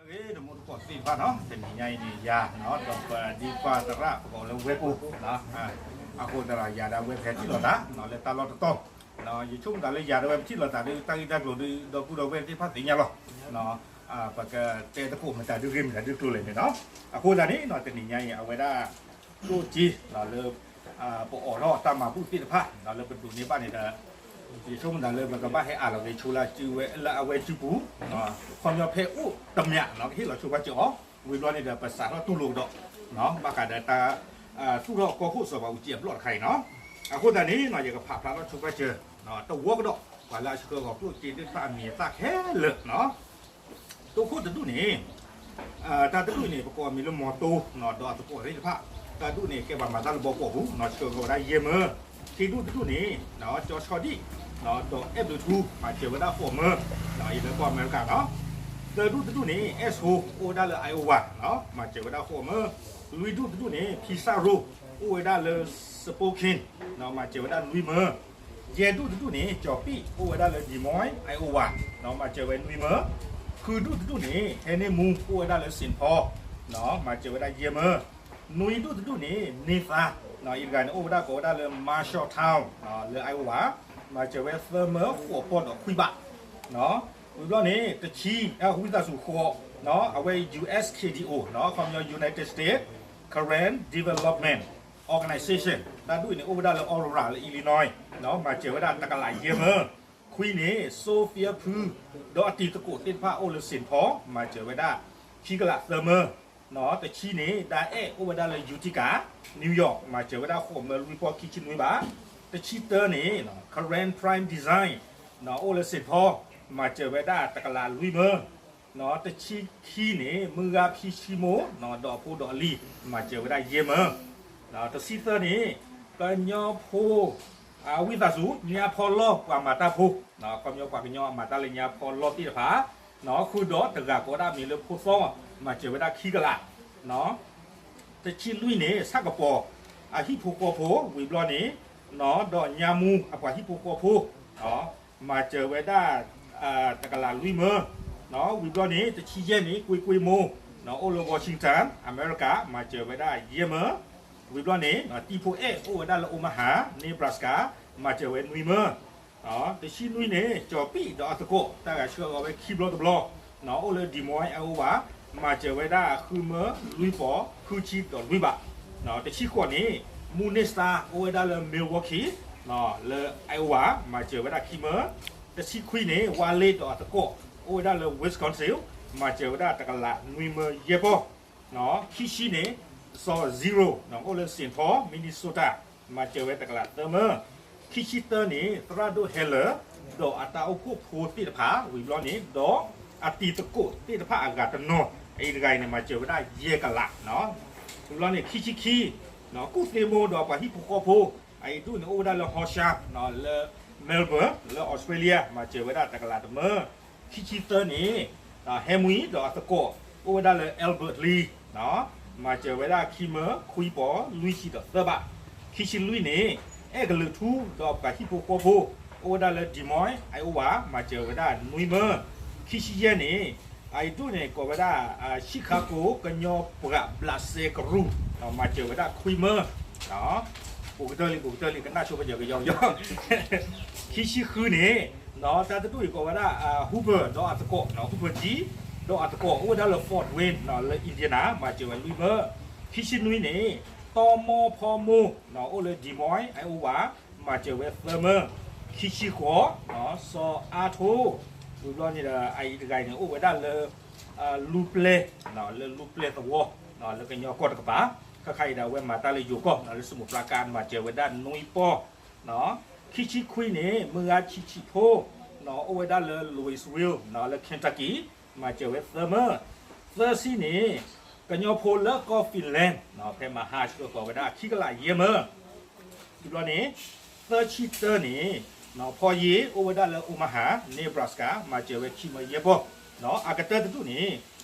ဂ့ၤ တမူတကိးသ့ၣ်တဖၣ်နီၤ, တနံၤညါအံၤန့ၣ် ယၤနီၤ ဒီးပဒံကွၢ်သရၣ် ပကိးလၢဝဲၢ်ကိၣ်, အဃိသတးဒီး ယၤဒၣ်ဝဲၢ်ဖဲထံၣ်လိာ်သးနီၤ လၢတၢ်လီၢ်တတီၤ, ယဆိကမိၣ်သးလၢယၤဒၣ်ဝဲၢ်ပထံၣ်လိာ်သးဒီး တၢ်ဂ့ၢ်တၢ်ကျိၤဒီး ဒီပုၢ်ဒီဝဲၢ်သ့ၣ်တဖၣ်သ့ၣ်ညါလီၤ. ပကတဲသကိးမတၤဒုဂ့ၤမတၤဒုကျိၤလဲၣ်န့ၣ်နီၤ. အဃိသတးန့ၣ်နီၤ တနံၤညါအံၤ အဝဲဒၣ် ကျိၣ်စ့လၢ ပအိးထီၣ်တၢ်မၤဘူၣ်သ့ၣ်တဖၣ် လၢပဒိးန့ၢ်ဘၣ်န့ၣ်ဒီး ယဆိကမိၣ်သးလၢပကဘၣ်ဟဲအးလီၤက့ၤဆိလၢအဝဲစုပူၤ, ခီပညီဖဲအိၣ်တမံၤနီၤ ကဟ့ၣ်လီၤဆိဘၣ်စၢၤအီၤ, ဝံၤဘျီန့ၣ်ဒီး ပစးထီၣ်တူၢ်လိာ်ကဒီး ဘၣ်ဃးဒီးတၢ် သူၣ်ထီၣ်ကီၢ်ခိၣ်စီၤဘးအူကၠံအဘျီၣ်တခါအံၤနီၤ. အဃိသတးန့ၣ်နီၤ ယကဖးဖျါထီၣ်ဆိဘၣ်စၢၤ တဝီကဒီး ပှၤလၢအဆှၢဂီၤကျိၣ်စ့သ့ၣ်တဖၣ်အမံၤအသၣ်ခဲလၢာ်နီၤ. တိခိၣ်တဒူၣ်န့ၣ် တၢ်တဒူၣ်အံၤန့ၣ် ပကိးအမံၤလၢမီၤတိ ဒီးအသကိးသ့ၣ်တဖၣ် တၢ်ဒူၣ်န့ၣ် ကဲပှၤမၤတၢ်လၢဘီကီၢ်ပူၤနီၤ ဆှၢဂီၤဝဲဒၣ်ယဲၢ်မၢ. ခံဒူၣ်တဒူၣ်န့ၣ် ကၠီဆီဒံၣ် ဒီးအဲၣ်ဘျုးထူ မၤစၢၤဝဲဒၣ်ဃိးမၢ အံၤလၢကီၢ်အမဲရကၤနီၤ. သၢဒူၣ်တဒူၣ်န့ၣ် အဲၣ်ဆိ အိၣ်ဝဲဒၣ်လၢ Iowa မၤစၢၤဝဲဒၣ်ဃိးမၢ. လွံၢ်ဒူၣ်တဒူၣ်န့ၣ် ဖံစၣ်ရိ အိၣ်ဝဲဒၣ်လၢ Spokane မၤစၢၤဝဲဒၣ်နွံမၢ. ယဲၢ်ဒူၣ်တဒူၣ်န့ၣ် ကၠီၤပံၣ် အိၣ်ဝဲဒၣ်လၢ Des Moines, Iowa မၤစၢၤဝဲနွံမၢ. ဃုဒူၣ်တဒူၣ်န့ၣ် ဟဲန့ၢ်မူ အိၣ်ဝဲဒၣ်လၢ Saint Paul မၤစၢၤဝဲဒၣ်ယဲၢ်မၢ. နွံဒူၣ်တဒူၣ်န့ၣ် မ့ၢ်သါ အံၤတဂၤန့ၣ် အိၣ်ဝဲဒၣ်ကိးဝဲဒၣ်လၢ Marshalltown လၢ Iowa မၤစၢၤဝဲသၢမၢဃိးပီၢ်ဒီးခွံဘး. ဝံၤဘျီန့ၣ် တဆံ ဝံသးစူၤဃိး အဝဲ ယူဢၢ်စၢ်ခ့ၣ်ဒံၣ်အိၣ် ခီပညီ United States Karen Development Organization တၢ်ဒူၣ်အံၤန့ၣ် အိၣ်ဝဲဒၣ်လၢ Aurora လၢ Illinois မၤစၢၤဝဲဒၣ်တကလးယဲၢ်မၢ. ခွံန့ၣ် စိဖံအဖု ဒီးအတံၤသကိးသ့ၣ်တဖၣ်အိၣ်လၢ Saint Paul မၤစၢၤဝဲဒၣ် ခံကလးသၢမၢ. တဆံန့ၣ် ဒၣ်အဲၣ်အိၣ်ဝဲဒၣ်လၢ Utica, New York မၤစၢၤဝဲဒၣ်ဃိးမၢလွံၢ်ပီၢ်ခံဆံနွံဘး. တဆံတၢန့ၣ် Karen Prime Design အိၣ်လၢ Saint Paul မၤစၢၤဝဲဒၣ်တကလးလွံၢ်မၢ. တဆံခံန့ၣ် မုၢ်ဂၤဖံဆံမိၢ် ဒီးအဖိဒီးအလံၤ မၤစၢၤဝဲဒၣ်ယဲၢ်မၢ. တဆံသၢန့ၣ် ကညီဖိ ဝံသးစူၤ ညါဖီလီၢ်ပှၤမၤတၢ်ဖိ, ခီပညီပှၤကညီအမၤတၢ်လၢညါဖီလီၢ်သ့ၣ်တဖၣ်, ဃုာ်ဒီးတဂၤကိးဒၣ်မံၤလၢဖိသီ မၤစၢၤဝဲဒၣ်ခံကလး. တဆံလွံၢ်န့ၣ် ဆၣ်ကပီၤ အဟံၣ်ဖိဃီဖိ ဝံၤဘျီန့ၣ် ဒီးညါမူအပှၤဟံၣ်ဖိဃီဖိ မၤစၢၤဝဲဒၣ် တကလးလွံၢ်မၢ. ဝံၤဘျီန့ၣ် တဆံယဲၢ်န့ၣ် ကွ့ကွ့မိၢ် အိၣ်လၢ Washington အမဲရကၤ မၤစၢၤဝဲဒၣ်ယဲၢ်မၢ. ဝံၤဘျီန့ၣ် တံၤဖိအဲၣ်အိၣ်ဝဲဒၣ်လၢ Omaha, Nebraska မၤစၢၤဝဲနွံမၢ. တဆံနွံန့ၣ် ကၠီၤပံၣ်ဒီးအသကိး တၢ်ဂၤဆှၢဂီၤဝဲခံဘျီတဘျီ အိၣ်လၢ Des Moines, Iowa မၤစၢၤဝဲဒၣ်ဃုမၢလွံၢ်ပီၢ်ဃုဆံဒီးလွံၢ်ဘး. တဆံဃိးန့ၣ် မူန့ၢ်စါ အိၣ်ဝဲဒၣ်လၢ Milwaukee လၢ Iowa မၤစၢၤဝဲဒၣ်ခံမၢ. တဆံခွံန့ၣ် ဝါလ့ဒီးအသကိး အိၣ်ဝဲဒၣ်လၢ Wisconsin မၤစၢၤဝဲဒၣ်တကလးနွံမၢယဲၢ်ပီၢ်. ခံဆံန့ၣ် စီၤ Zero အိၣ်လၢ Saint Paul, Minnesota မၤစၢၤဝဲတကလးသၢမၢ. ခံဆံတၢန့ၣ် သရၣ်ဒိၣ်ဟဲလၢာ် ဒီးအတၢ်အိၣ်ဖှိၣ်ဖိသ့ၣ်တဖၣ် ဝံၤဘျီန့ၣ် ဒီးအတံၤသကိးသ့ၣ်တဖၣ်အဂၤတနီၤ အံၤတဂၤအံၤန့ၣ် မၤစၢၤဝဲဒၣ်ယဲၢ်ကလး. ဝံၤဘျီန့ၣ် ခံဆံခံ ကူၣ်သ့မိၢ်ဒီးပှၤဟံၣ်ဖိဃီဖိ အအံၤဒူၣ်န့ၣ် အိၣ်ဝဲဒၣ်လၢ Horsham လၢ Melbourne လၢ Australia မၤစၢၤဝဲဒၣ်တကလးတမၢ. ခံဆံသၢန့ၣ် ဟဲမွံဒီးအသကိး အိၣ်ဝဲဒၣ်လၢ Albert Lea မၤစၢၤဝဲဒၣ်ခံမၢခွံပီၢ်လွံၢ်ဆံဒီးသၢဘး. ခံဆံလွံၢ်န့ၣ် အဲၣ်ကလုာ်ထူဒီးပှၤဟံၣ်ဖိဃီဖိ အိၣ်ဝဲဒၣ်လၢ Des Moines, Iowa မၤစၢၤဝဲဒၣ်နွံမၢ. ခံဆံယဲၢ်န့ၣ် အအံၤဒူၣ်န့ၣ် ကိးဝဲဒၣ် Chicago ကညီပှၤဘျးစဲကရူၢ် မၤစၢၤဝဲဒၣ်ခွံမၢ. ကိးကတၢၢ်လံ ကိးကတၢၢ်လံ ကနၣ်ဆိပယီၤကယီကယီ. ခံဆံဃုန့ၣ် တၢ်တဒူၣ်အံၤကိးဝဲဒၣ် Hooper ဒီးအသကိး Hooper G ဒီးအသကိး အိၣ်ဝဲဒၣ်လၢ Fort Wayne လၢ Indiana မၤစၢၤဝဲလွံၢ်မၢ. ခံဆံနွံန့ၣ် တီမီဖီမိၢ် အိၣ်လၢ Des Moines, Iowa မၤစၢၤဝဲသၢမၢ. ခံဆံဃိး စီၤအါထိ ဝံၤဘျီန့ၣ်ဒီး အအံၤတဂၤအံၤန့ၣ် အိၣ်ဝဲဒၣ်လၢ လူပျဲၢ် လၢလူပျဲၢ်သဝီ လၢကညီကီၢ်တကပၤ ခါခါအံၤဒၣ်ဝဲမၤတၢ်လၢယိၤကီၢ် လၢစမူးပျၢ်ကါ မၤစၢၤဝဲဒၣ်နွံပီၢ်. ခံဆံခွံန့ၣ် မုၢ်ဂၤဆံးဆံးဖိ အိၣ်ဝဲဒၣ်လၢ Louisville လၢ Kentucky မၤစၢၤဝဲသၢမၢ. သၢဆံန့ၣ် ကညီဖိလၢကီၢ် Finland ဖဲမဟါဆှၢဃီၤဝဲဒၣ်ခံကလးယဲၢ်မၢ. ဝံၤဘျီန့ၣ် သၢဆံတၢန့ၣ် ဖီယ့ၣ် အိၣ်ဝဲဒၣ်လၢ Omaha, Nebraska မၤစၢၤဝဲခံမၢယဲၢ်ပီၢ်. အကတၢၢ်တဒူၣ်န့ၣ်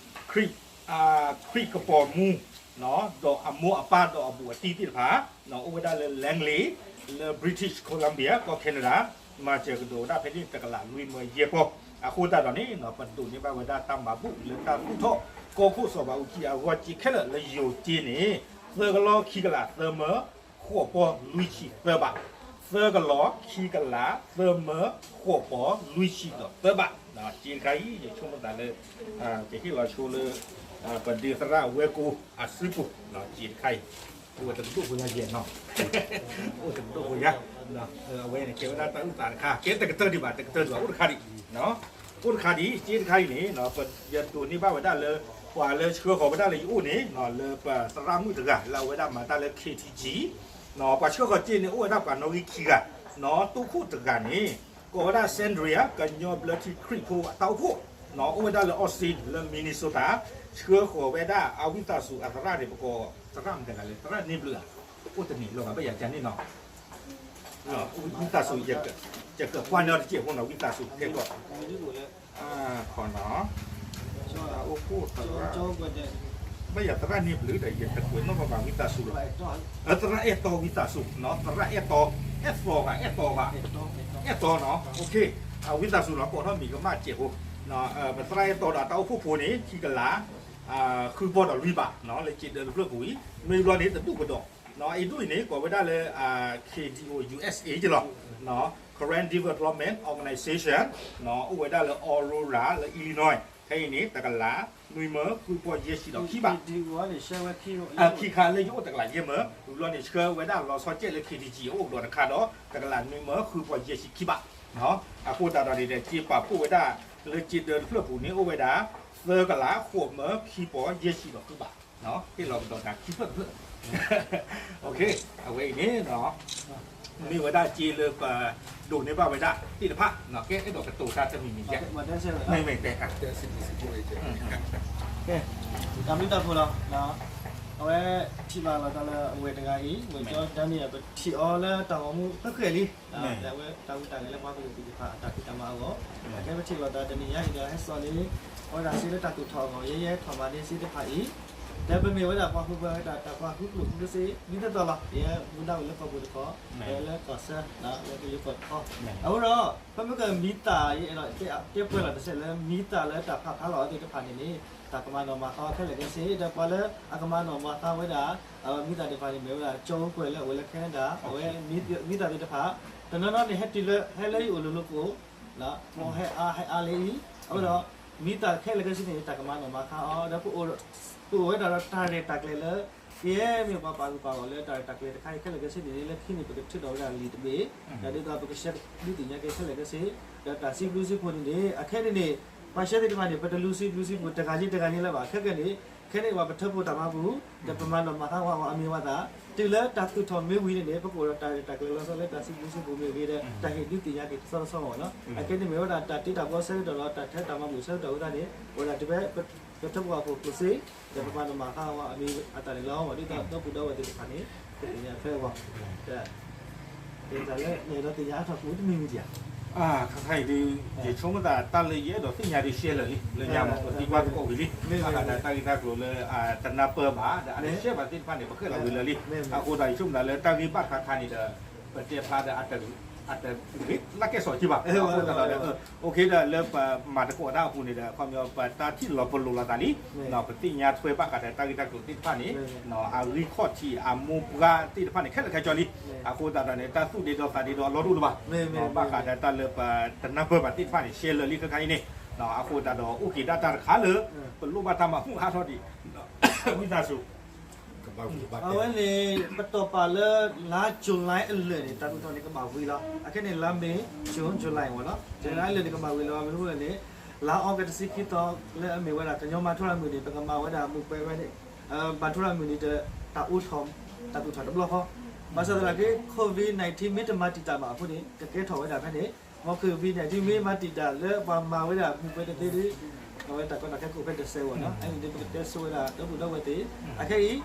ခရံာ် ခရံာ်ကပီၤမူ ဒီးအမိၢ်အပၢ်ဒီးအဘူးအတံၢ်သ့ၣ်တဖၣ် အိၣ်ဝဲဒၣ်လၢ Langley လၢ British Columbia ကီၢ် Canada မၤစၢၤကဒီးဝဲဒၣ်ဖဲန့ၣ် တကလးလွံၢ်မၢယဲၢ်ပီၢ်. အဃိသတးဒီးန့ၣ် ပဒိးန့ၢ်ဘၣ်ဝဲဒၣ်တၢ်မၤဘူၣ်လၢတၢ်သူၣ်ထီၣ်ကီၢ်ခိၣ်စီၤဘးအူကၠံအဂီၢ် စ့ခဲလၢာ်လၢယိၤစ့န့ၣ် သၢကလီၢ်ခံကလးသၢမၢဃိးပီၢ်လွံၢ်ဆံသၢဘး, သၢကလီၢ်ခံကလးသၢမၢဃိးပီၢ်လွံၢ်ဆံဒီးသၢဘး. စ့တခါအံၤ ယဆိကမိၣ်သးလၢ ကဟ့ၣ်လီၤဆိလၢ ပဒုးသရၣ်ဝဲၢ်ကိအစုပူၤ စ့တခါအံၤ အိၣ်ဝဲတကဒိၣ်ဖိညါယဲၢ်နီၤ, အိၣ်တကဒိၣ်ဖိညါ, အဝဲန့ၣ် ကဲဝဲဒၣ်တၢ်အုၣ်သးတခါ ကဲတကတၢၢ်ဒံးဘၣ် တကတၢၢ်ဒံးဘၣ် အိၣ်တခါဒံး, အိၣ်တခါဒံး စ့တခါအံၤန့ၣ် ယဒိးန့ၢ်ဘၣ်ဝဲဒၣ်လၢ ပှၤလၢဆှၢဃီၤဝဲဒၣ်လၢယအိၣ်န့ၣ် လၢပသရၣ်မုၣ်တဂၤလၢအဝဲဒၣ်မၤတၢ်လၢ K T G ပှၤဆှၢဃီၤစ့န့ၣ် အိၣ်ဝဲဒၣ်ပှၤနီၣ်ဂံၢ်ခံဂၤ, တိခိၣ်တဂၤန့ၣ် ကိးဝဲဒၣ် Sandria ကညီဘျၢထံခရံာ်ဖိအတၢ်အိၣ်ဖှိၣ်, အိၣ်ဝဲဒၣ်လၢ Austin လၢ Minnesota ဆှၢဃီၤဝဲဒၣ်အဝံသးစူၤအသရၣ်န့ၣ် ပကိးသရၣ်မတၤတဂၤလဲၣ် သရၣ်န့ၢ်ဘျုးဧါ, အိၣ်တန့ၢ်လီၤဂာ်ဘၣ်ယၤကန့ၣ်နီၤ, ဝံသးစူၤ ယကကွၢ်န့ၢ်အီၤတစဲးဖိနီၤ ဝံသးစူၤ ကဲကီး ခီနီၤ အိၣ်ဖှိၣ်သရၣ် ဘၣ်ယၤသရၣ်န့ၢ်ဘျုးဒီး ယတကွဲးနီၣ်ဘၣ်ဘၣ်ဝံသးစူၤလီၤ, သရၣ်အဲၣ်တီဝံသးစူၤနီၤ သရၣ်အဲၣ်တီ အဲၣ်တီဂၤ အဲၣ်တီဂၤ အဲၣ်တီနီၤ, ဝံသးစူၤနီၤ ကိးထီၣ်မံၤကမၣ်စဲးဖိ, ပသရၣ်အဲၣ်တီဒီးတၢ်အိၣ်ဖှိၣ်ဖိန့ၣ် ခံကလး ဃုပီၢ်ဒီးလွံၢ်ဘး လၢစ့ဒၢတဖျၢၣ်ပူၤအံၤ မ့ၢ်ဘျီန့ၣ် တဒူၣ်ကဒီး, အံၤဒူၣ်အံၤန့ၣ် ကိးဝဲဒၣ်လၢ K D O U S A က့လီၤ, Karen Development Organization, အိၣ်ဝဲဒၣ်လၢ Aurora လၢ Illinois ခဲအံၤန့ၣ် တကလး နွံမၢဃုပီၢ်ယဲၢ်ဆံဒီးခံဘး ခံခါလၢယအိၣ် တကလးယဲၢ်မၢ, ဝံၤဘျီန့ၣ် ဆှၢဝဲဒၣ်လီၤဆီစဲးလၢ K T G အအိၣ်ကဒီးတခါဒီး တကလးနွံမၢဃုပီၢ်ယဲၢ်ဆံခံဘး, အဃိသတးဒီးန့ၣ်ဒီး စ့ပာ်ဖှိၣ်ဝဲဒၣ်လၢစ့ဒၢတဖျၢၣ်ပူၤန့ၣ် အိၣ်ဝဲဒၣ် သၢကလးဃိးမၢခံပီၢ်ယဲၢ်ဆံဒီးဃုဘး, ဟ့ၣ်လီၤကဒီးတၢ်ခံဖျၢၣ်တဖျၢၣ်, အဝဲအံၤန့ၣ် မ့ၢ်ဝဲဒၣ်စ့လၢပဒိးန့ၢ်ဘၣ်ဝဲဒၣ်သ့ၣ်တဖၣ်, ကဲအဲၣ်ဒိးကတိၤတၢ်တမံၤမံၤယါ, မ့မ့ၢ်တဲ ကဲ တၢ်ဘျုးတၢ်ဖှိၣ်လီၤ, အဝဲထံၣ်ဘၣ်လီၤတၢ်လၢအဝဲတဂၤအံၤ ဝဲၢ်ကၠီဒၤနံယၤ ပထံၣ်အီၤလၢတၢ်ဂီၤမူဃဲးဃဲးလံ, ဒီးအဝဲတၢ်ဟူးတၢ်ဂဲၤလၢပှၤကလုာ်သ့ၣ်တဖၣ်အတၢ်ဖံးတၢ်မၤအဂီၢ်, အခဲပထံၣ်လိာ်သးတနံၤညါအံၤဒီးဟဲစိာ်န့ၣ် အဝဲဒၣ်စ့လၢတၢ်သူၣ်ထီၣ်အဂီၢ် ယဲယဲထီၣ်မၤန့ၢ်စ့တဖၣ်အံၤ, ဒီးပမ့ၢ်ဝဲဒၣ်ပှၤဟူးပှၤဂဲၤတၢ် တၢ်ပှၤဃုကျိၣ်ဃုစ့ ဒ်သိးသိးလီၤ, ယဲမူဒါအိၣ်လၢကီၢ်ပူၤတခီ, လၢကီၢ်စၢ လၢကလုာ်ကီၢ်တခီ, အဃိဒီး ဖဲမ့ၢ်ကမံသး ယအဲၣ်ဒိးတဲပှဲၤလီၤတစဲးလၢ မံသးလၢတၢ်ဖးဖးလီၤအီၤသ့ၣ်တဖၣ်န့ၣ်န့ၣ် တၢ်ကမၤနီၣ်မၤဃါအီၤခဲလၢာ်ခဲဆ့ ဒီးပှၤလၢအကမၤနီၣ်မၤဃါဝဲဒၣ် အဝဲမံသးသ့ၣ်တဖၣ်န့ၣ် မ့ၢ်ဝဲဒၣ် ကၠီဟူကွဲၤလၢအအိၣ်လၢ Canada အဝဲမံသးသ့ၣ်တဖၣ် တနီၤနီၤန့ၣ် ဟဲတုၤလၢ ဟဲလၢယအိၣ်လိၤလိၤကိး ဟဲအါ ဟဲအါလၢအံၤ, အဃိဒီး မံသးခဲလၢာ်ခဲဆ့န့ၣ် တၢ်ကမၤနီၣ်မၤဃါအီၤ ဒီး ပအိၣ်ဝဲဒၣ်ဒီးတၢ်ရဲၣ်တၢ်ကျဲၤလၢ ကယဲၢ်မ့ၢ်ပှၤပာ်ဂၢၢ်ပာ်ဂီၢ်လၢတၢ်ရဲၣ်တၢ်ကျဲၤတခါအံၤခဲလၢာ်ခဲဆ့န့ၣ် လၢခံန့ၣ် ပကထုးထီၣ်ဝဲဒၣ်လံာ်တဘ့ၣ်, ဒီးဒ်သိးပကဆှၢဒုးသ့ၣ်ညါက့ၤခဲလၢာ်ခဲဆ့, ဒီးတၢ်စံးဘျုးစံးဖှိၣ်န့ၣ်န့ၣ် အခဲန့ၣ်န့ၣ် ပှၤဆှၢသ့ၣ်တဖၣ်န့ၣ် ပတလူၤစံးဘျုးစံးဖှိၣ်တဂၤချင်းတဂၤချင်းလၢၤဘၣ်, ခဲကနံၣ် ခဲန့ၣ်ပှၤပထၢဖှိၣ်တၢ်မၤပူၤ ဒီးပမၤနီၣ်မၤဃါဝဲအမံၤဝဲသး, တုၤလၢတၢ်သူၣ်ထီၣ်မ့ၢ်ဝံၤန့ၣ်န့ၣ် ပကအိၣ်ဒီးတၢ်ရဲၣ်တၢ်ကျဲၤလီၤဆီလၢတၢ်စံးဘျုးစံးဖှိၣ်မ့ၢ်ဂ့ၤဒီး တၢ်ဟ့ၣ်ဒုးသ့ၣ်ညါက့ၤတဆီတဆီမ့ၢ်နီၤ, အခဲန့ၣ်မ့ၢ်ဝဲဒၣ်တၢ်တ့တၢ်ဘှီဆၢကတီၢ်ဒီး တၢ်ထဲတၢ်မၤဘူၣ်ဆၢကတီၢ်ဝဲသတးန့ၣ် အိၣ်ဒၣ်တုၤဖဲ ပထၢဖှိၣ်အဖှိၣ်ကျိၣ်စ့ ဒီးပမၤနီၣ်မၤဃါဝဲအမံၤအသးန့ၣ်လီၤ. ဒ်သိးဒီပုၢ်ဒီဝဲၢ်သ့ၣ်တဖၣ်န့ၣ် ကသ့ၣ်ညါထွဲအဂီၢ် ဒီး တၢ်လၢနအဲၣ်ဒိးသ့ၣ်ညါအါထီၣ်ပူၤတမံၤမံၤဒံးဧါ. ခါခါအံၤဒုး ယဆိကမိၣ်သးတၢ်လၢယအဲၣ်ဒိးသ့ၣ်ညါဒုးရှဲလၢာ်လံ လၢညါမး ပသံကွၢ်သကိးဝံၤလံ ဘၣ်ဃးဒီးတၢ်ဂ့ၢ်တၢ်ကျိၤလၢ တနၢ်ပၢၢ်ဘၣ် ဒီးအတရှဲဘၣ်သ့ၣ်တဖၣ်န့ၣ် ပဃ့ၢ်လီၤဝံၤလၢာ်လံ. အဃိသတး ယဆိကမိၣ်သးလၢတၢ်ဂ့ၢ်ဘၣ်တခါခါန့ၣ်ဒီး ပတဲဖျါဒီး အတဂ့ၤလၢကဲစီၤက့ဘၣ်. အဃိသတးဒီး အ့ okay ဒီးလၢပမၤသကိးတၢ်အပူၤန့ၣ်ဒီး ခီပညီပတၢ်ထံၣ်လီၤပလိာ်လိာ်သးလံ, ပသ့ၣ်ညါထွဲဘၣ်ဃးဒီးတၢ်ဂ့ၢ်တၢ်ကျိၤသ့ၣ်တဖၣ်န့ၣ် အဂံၢ်ခီၣ်ထံးအမိၢ်ပှၢ်သ့ၣ်တဖၣ်န့ၣ် ခဲလၢာ်ခဲဆ့လံ. အဃိသတးဒီးန့ၣ် တၢ်သူၣ်ဒ့ဒီသးဒ့ဒီအလီၢ်တအိၣ်လၢၤဘၣ်. ဘၣ်ဃးဒီးတၢ်လၢပတနၢ်ပၢၢ်ဘၣ်သ့ၣ်တဖၣ်န့ၣ် ရှဲလၢာ်လံခဲခါအံၤန့ၣ်. အဃိသတးဒီး အိၣ်က့ၤဒၣ်တၢ်တခါလၢ ပလိၣ်ဘၣ်တၢ်မၤမူးအါထီၣ်ဒံး ဝံသးစူၤ အဝဲန့ၣ် ပတီၢ်ပာ်လၢ လါ July အလၢာ်န့ၣ် တၢ်သူၣ်ထီၣ်န့ၣ်ကဘၣ်ဝံၤလီၤ. အခဲန့ၣ် လါ May, June, July မ့ၢ်နီၤ, July အလၢာ်န့ၣ်ကဘၣ်ဝံၤလီၤ. မနုၤလဲၣ်န့ၣ် လါ August တဆံခံသီ လၢအမ့ၢ်ဝဲဒၣ် ကညီမၤထူရၤမုၢ်နံၤ ပကမၤဝဲဒၣ်မူးပွဲဝဲန့ၣ် မၤထူရၤမုၢ်နံၤဒီး တၢ်အိၣ်ထီၣ် တၢ်သူၣ်ထီၣ်တဘျီဃီ, ဘၣ်ဆၣ်သနာ်က့ COVID nineteen မ့ၢ်တမၤတံာ်တာ်ဘၣ်အဃိန့ၣ် ကကဲထီၣ်ဝဲဒၣ်ဖဲန့ၣ်, မ့ၢ် COVID nineteen မ့ၢ်မၤတံာ်တာ်လၢပှၤမၤဝဲဒၣ်မူးပွဲတသ့ဒီး အဝဲတၢ်ကီတၢ်ခဲကအိၣ်ဖဲ December နီၤ, အန့ၣ်ဒီးပကတဲဆိဝဲဒၣ်ဒီပုၢ်ဒီဝဲၢ်သ့ၣ်, အခဲအံၤ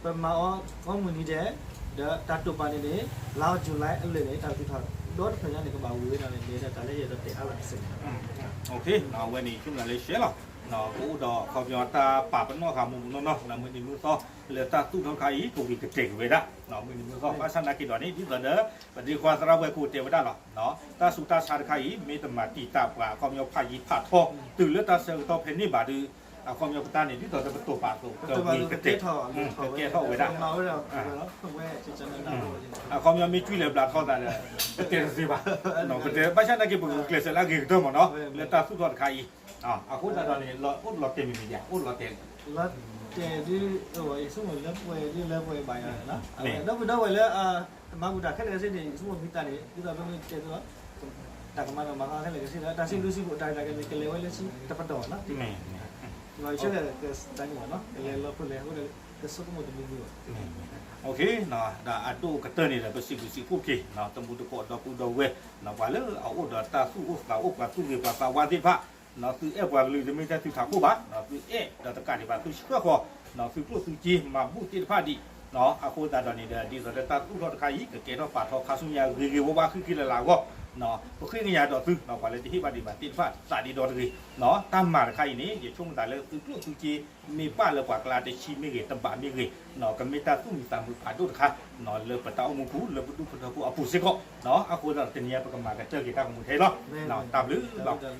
ပမၤအီၤဂီၢ်မုၢ်နံၤဒဲး ဒီးတၢ်တိာ်ပာ်န့ၣ်န့ၣ် လါ July အလၢာ်န့ၣ် တၢ်သူၣ်ထီၣ် ဒီတဖျၢၣ်ညါန့ၣ် ကဘၣ်ဝံၤဝဲဒၣ်န့ၣ် မ့ၢ်ဒၣ်တၢ်လၢယအဲၣ်ဒိးတဲအါလီၤတစဲးန့ၣ်လီၤ. အဝဲန့ၣ် ယဆိကမိၣ်လၢရှဲလီၤ. ကအိၣ်ဒီးအခီပညီတၢ်ပာ်ပနီၣ်ဃာ်မူးမူးနီၢ်နီၢ် လၢမုၢ်နံၤမုၢ်သီ လၢတၢ်သူၣ်ထီၣ်တခါအံၤ ကဝံၤကတဲာ်က့ၤဝဲဒၣ် မုၢ်နံၤမုၢ်သီ ဘၣ်ဆၣ်နာ်က့ဒီးန့ၣ် ဒ်သိးဒီး ပဒ့ခွါသရၣ်ဝဲၢ်ကိးတဲဝဲဒၣ်လီၤ. တၢ်ဆူးတၢ်ဆါတခါအံၤ မ့ၢ်တမၤတံာ်တာ်ပှၤအခီပညီဖးယံၤဖးထီ တုၤလၢတၢ်ဆၢကတီၢ်ဖဲန့ၣ်ဘၣ်ဒီး အခီပညီပတၢ်န့ၣ် ဒ်သိးဒီးပတိာ်ပာ်အသိး ကဝံၤကတဲာ် ကကဲထီၣ်ဝဲဒၣ် အခီပညီမ့ၢ်ကွံာ်လဲၤဘျးထီသးဒီး ပတဲတသ့ဘၣ်. ပတဲဘၣ်ဆၣ်နာ်က့ ပကကျဲးစၢးလၢအဂ့ၤကတၢၢ်မ့ၢ်နီၤ လၢတၢ်သူၣ်ထီၣ်တခါအံၤ အဃိသတးဒီးန့ၣ် အိၣ်လီၤတဲာ်မ့ၢ်မ့ၢ်ဒံး အိၣ်လီၤတဲာ် လီၤတဲာ်ဒ် ယဆိကမိၣ်လၢပှဲၤဒ်လၢပှဲၤဘၣ်ယၤန့ၣ် ဒီပုၢ်ဒီဝဲၢ်လၢ မၤဘူၣ်တၢ်ခဲလၢာ်ကစ့န့ၣ် ယဆိကမိၣ်မ့ၢ်တၢ်န့ၣ် ဒ်သိးပမ့ၢ်တဲသိး တၢ်ကမၤဒီးမၤဃါခဲလၢာ်ကစ့ဒီး တၢ်စံးဘျုးစံးဖှိၣ်တၢ်ရဲၣ်တၢ်ကျဲၤန့ၣ် ကလဲၤဝဲလၢဆူတပတီၢ်နီၤ လီၤဆၢကစၢ်န့ၣ်မ့ၢ်နီၤ ကလဲၤလီၤဖိလဲၤအဃိဒီး ကဆိကမိၣ်တမံၤမံၤဘၣ် ဒီးအဒိၣ်ကတၢၢ်န့ၣ်ဒီး ပစံးဘျုးစံးဖှိၣ်က့ၤ တမူတကိးဒီပုၢ်ဒီဝဲၢ် ပှၤလၢအအိၣ်ဒီးတၢ်သူၣ်အိၣ်သးအိၣ် ပှၤသူၣ်ဂ့ၤပှၤသးဝါသ့ၣ်တဖၣ် သုအဲၣ်ပှၤကလုာ်တမ့ၢ်ထဲသုထးခိၣ်ဘၣ် သုအဲၣ်ဒီးတကးဒံးဘၣ် သုဆှၢဃီၤ သုကျိၣ်သုစ့မၤဘူၣ်သ့ၣ်တဖၣ်ဒံး အဃိသတးဒီးန့ၣ်ဒီး ဒ်သိးလၢတၢ်သူၣ်ထီၣ်တခါအံၤ ကကဲထီၣ်ပာ်ထီခါဆူညါဂ့ၤဂ့ၤဝါဝါဃံဃံလၤလၤအဂီၢ် ပဃ့ကညးဒီးသု ပှၤလၢတဟ့ၣ်ဘၣ်ဒံးဘၣ်သ့ၣ်တဖၣ် သးဒ့ဒီတဂ့ၤ တၢ်မၤတခါအံၤန့ၣ် ယဆိကမိၣ်သးလၢသုကျိၣ်သုစ့ မ့ၢ်ပာ်လၢပှၤကျါတဆံမ့ၢ်ဂ့ၤ တဘးမ့ၢ်ဂ့ၤ ကမ့ၢ်တၢ်သူၣ်မံသးမုာ်ဖးဒိၣ်တခါ လၢပတၢ်အိၣ်မူပူၤ လၢပဒူၣ်ပထၢပူၤအပူၤစ့ၢ်ကီး အဃိသတးဒီးတနံၤအံၤ ပကမၤကတၢၢ်က့ၤတၢ်ကမူၤထဲအံၤလီၤ တၢ်ဘျုးလီၤ.